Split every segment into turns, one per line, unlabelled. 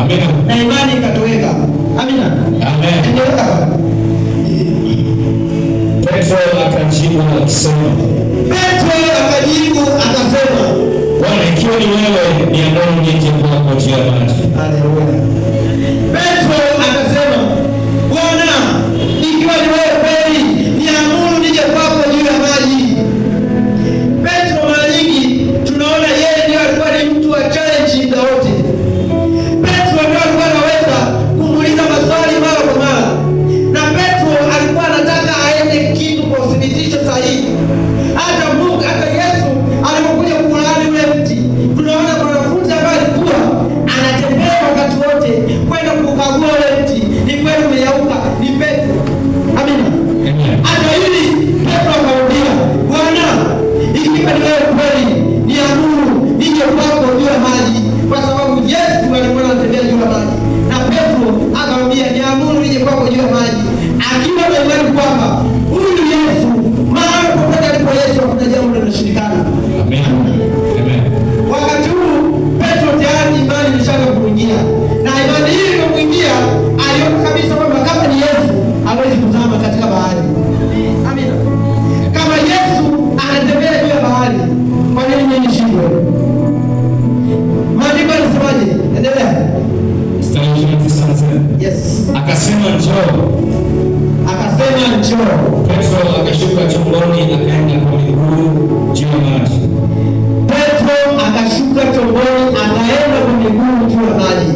Amina.
Na imani ikatoweka. Amina.
Amen.
Endelea baba.
Petro akajibu akisema,
Petro akajibu akasema,
Bwana, ikiwa ni wewe, niamuru nije kwako juu ya maji.
Haleluya. Petro akasema, Bwana, ikiwa ni wewe kweli, niamuru nije kwako juu ya maji. Petro mara nyingi tunaona yeye ndiyo alikuwa ni mtu wa challenge muda wote. Petro ndio alikuwa anaweza kumuuliza maswali mara kwa mara, na Petro alikuwa anataka aende kitu kwa uthibitisho sahihi. Hata Mungu, hata Yesu alipokuja kulaani ule mti, tunaona kuna wanafunzi ambaye alikuwa anatembea wakati wote kwenda kukagua ule mti, ni kweli umenyauka, ni Petro. Amina.
Amen.
Hata hili Petro akamwambia, Bwana, ikiwa ni wewe kweli, niamuru nije kwako juu ya maji, kwa sababu Yesu alikuwa anatembea juu ya maji, na Petro akamwambia, niamuru nije kwako juu ya maji, akiwa na imani kwamba huyu Yesu, mahali popote alipo Yesu hakuna jambo linaloshindikana.
Amen. Amen.
Wakati huu Petro tayari imani ilishaanza kumwingia, na imani hii ilipomwingia, aliona kabisa kwamba kama ni Yesu hawezi kuzama katika bahari. Amina. Kama Yesu anatembea juu ya bahari, kwa nini mimi nishindwe? Maandiko yanasemaje? Endelea.
Mstari wa 29 anasema,
Yes.
akasema njoo.
Akasema njoo.
Petro akashuka chomboni akaenda kwa miguu juu ya maji.
Petro akashuka chomboni akaenda kwa miguu juu ya maji.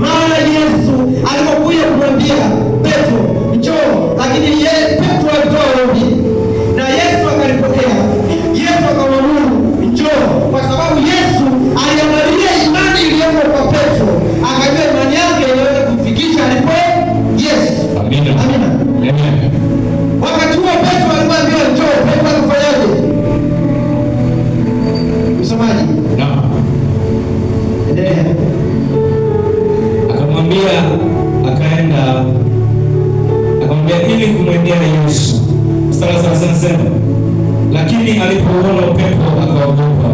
Maana Yesu alipokuja kumwambia Petro njoo, lakini yeye Petro alitoa ombi na Yesu akalipokea. Yesu akamwamuru njoo, kwa sababu Yesu aliangalia imani iliyopo kwa Petro, akajua imani yake inaweza kumfikisha alipo Yesu.
Amina.
Amina.
Amen.
Wakati huo Petro alipoambiwa njoo, Petro alifanyaje? Msomaji,
Naam.
endelea.
Akamwambia, akaenda, akamwambia ili kumwendea Yesu. Mstari wa 30 anasema, lakini alipouona upepo akaogopa,